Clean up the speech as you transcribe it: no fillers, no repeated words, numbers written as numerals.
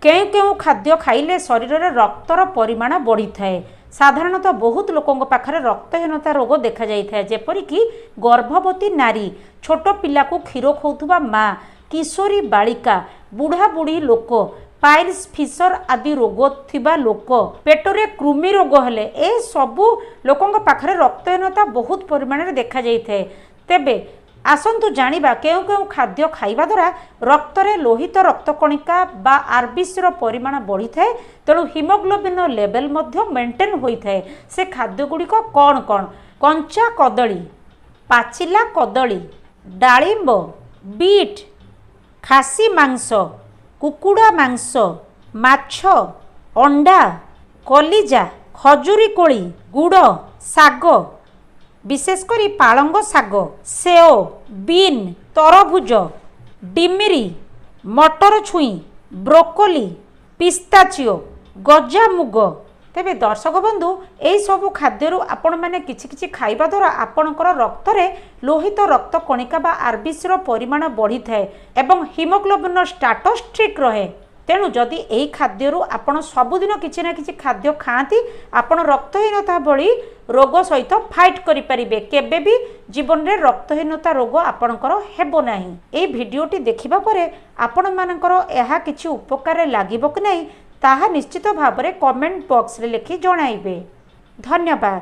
କେଉଁ କେଉଁ ଖାଦ୍ୟ ଖାଇଲେ ଶରୀରରେ ରକ୍ତର ପରିମାଣ ବଢ଼ିଥାଏ? ସାଧାରଣତଃ ବହୁତ ଲୋକଙ୍କ ପାଖରେ ରକ୍ତହୀନତା ରୋଗ ଦେଖାଯାଇଥାଏ, ଯେପରିକି ଗର୍ଭବତୀ ନାରୀ, ଛୋଟ ପିଲାକୁ କ୍ଷୀର ଖୋଉଥିବା ମା, କିଶୋରୀ ବାଳିକା, ବୁଢ଼ା ବୁଢ଼ୀ ଲୋକ, ପାଇଲ୍ସ, ଫିସର ଆଦି ରୋଗ ଥିବା ଲୋକ, ପେଟରେ କୃମି ରୋଗ ହେଲେ, ଏସବୁ ଲୋକଙ୍କ ପାଖରେ ରକ୍ତହୀନତା ବହୁତ ପରିମାଣରେ ଦେଖାଯାଇଥାଏ। ତେବେ ଆସନ୍ତୁ ଜାଣିବା କେଉଁ କେଉଁ ଖାଦ୍ୟ ଖାଇବା ଦ୍ୱାରା ରକ୍ତରେ ଲୋହିତ ରକ୍ତ କଣିକା ବା ଆରବିସିର ପରିମାଣ ବଢ଼ିଥାଏ, ତେଣୁ ହିମୋଗ୍ଲୋବିନ୍ର ଲେଭେଲ୍ ମଧ୍ୟ ମେଣ୍ଟେନ୍ ହୋଇଥାଏ। ସେ ଖାଦ୍ୟ ଗୁଡ଼ିକ କ'ଣ କ'ଣ? କଞ୍ଚା କଦଳୀ, ପାଚିଲା କଦଳୀ, ଡାଳିମ୍ବ, ବିଟ୍, ଖାସି ମାଂସ, କୁକୁଡ଼ା ମାଂସ, ମାଛ, ଅଣ୍ଡା, କଲିଜା, ଖଜୁରୀ କୋଳି, ଗୁଡ଼, ଶାଗ, ବିଶେଷ କରି ପାଳଙ୍ଗ ଶାଗ, ସେଓ, ବିନ୍, ତରଭୁଜ, ଡିମିରି, ମଟର ଛୁଇଁ, ବ୍ରୋକୋଲି, ପିସ୍ତାଚିଓ, ଗଜାମୁଗ। ତେବେ ଦର୍ଶକ ବନ୍ଧୁ, ଏହିସବୁ ଖାଦ୍ୟରୁ ଆପଣମାନେ କିଛି କିଛି ଖାଇବା ଦ୍ୱାରା ଆପଣଙ୍କର ରକ୍ତରେ ଲୋହିତ ରକ୍ତ କଣିକା ବା ଆରବିସିର ପରିମାଣ ବଢ଼ିଥାଏ ଏବଂ ହିମୋଗ୍ଲୋବିନ୍ର ଷ୍ଟାଟସ୍ ଠିକ୍ ରହେ। ତେଣୁ ଯଦି ଏହି ଖାଦ୍ୟରୁ ଆପଣ ସବୁଦିନ କିଛି ନା କିଛି ଖାଦ୍ୟ ଖାଆନ୍ତି, ଆପଣ ରକ୍ତହୀନତା ଭଳି ରୋଗ ସହିତ ଫାଇଟ୍ କରିପାରିବେ। କେବେ ବି ଜୀବନରେ ରକ୍ତହୀନତା ରୋଗ ଆପଣଙ୍କର ହେବ ନାହିଁ। ଏହି ଭିଡ଼ିଓଟି ଦେଖିବା ପରେ ଆପଣମାନଙ୍କର ଏହା କିଛି ଉପକାରରେ ଲାଗିବ କି ନାହିଁ, ତାହା ନିଶ୍ଚିତ ଭାବରେ କମେଣ୍ଟ ବକ୍ସରେ ଲେଖି ଜଣାଇବେ। ଧନ୍ୟବାଦ।